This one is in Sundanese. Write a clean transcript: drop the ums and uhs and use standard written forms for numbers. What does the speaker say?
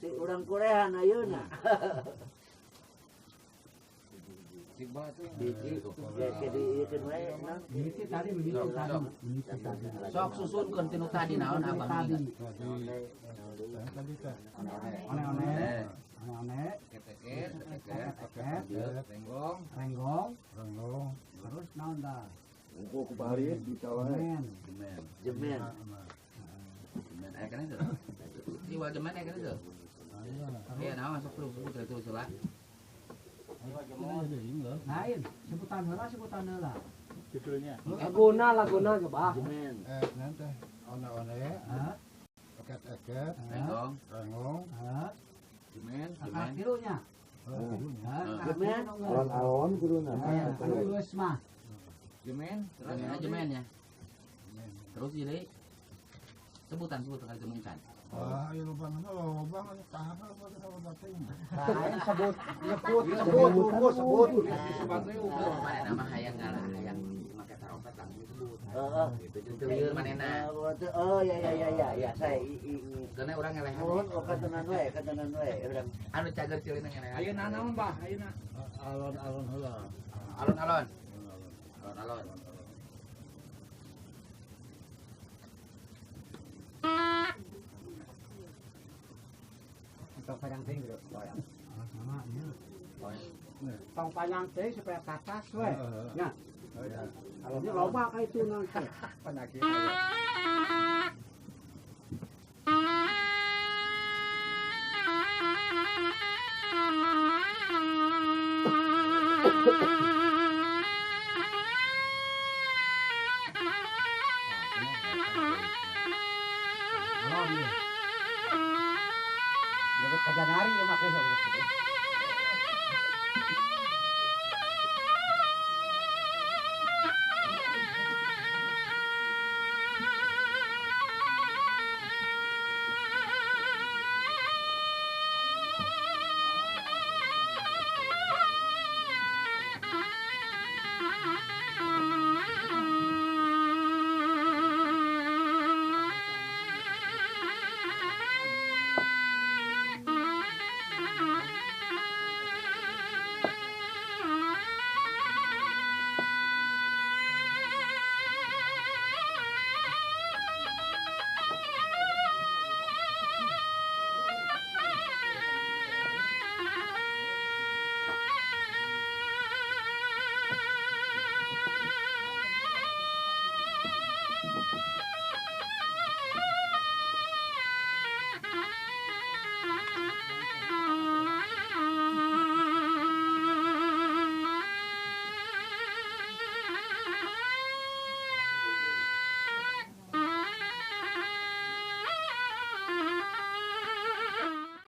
Si urang Korean ayeuna. Biji jadi wae naon. Tadi begitu tadi. Sok susunkeun tinu tadi naon abang tadi. Tadi teh. One-one. One-one. Keteket, keteket, Keteket, renggong, renggong, Renggong. terus naon dah? Engko ku bari bisa wae. Jemen. jemen. Jemen. Jemen aya kana itu. Iwal jemen aya kana itu. Iya, naon masuk terus sebut itu lah. Lain, sebutan heula sebutan heula. Judulnya. Laguna laguna coba. Jemen. Nanti one-one, Hah? eket-eket, Renggong, renggong, Hah? Jemen, Kakak tilunya. Hah? Jemen. Alon-alon kuduna. Anu geus mah. jemen, terus jemen jemen ya. Terus jadi sebutan sebutan kali temukan. Ah, ayo lubang lubang tahap apa sama batin. Lain sebut nyebut Sebut, sebut, sebut. Mana nama hayang ngalah hayang make tarompet langsung disebut. Heeh. Gitu lieur manehna. Oh ya ya ya ya ya saya Karena urang ngelehan. Mohon oh katanan wae katanan wae urang. Anu cager ceulina ngelehan. Ayeuna naon, Bah? Ayeuna. Alon-alon heula. Alon-alon. Alon-alon. Tong panjang teuing gitu. Sama ieu. Tong panjang teuing supaya ke atas we. Nya. Kalau ini loba ka itu nanti. Penyakit. Alon ieu. Jadi kajanari ieu mah teh.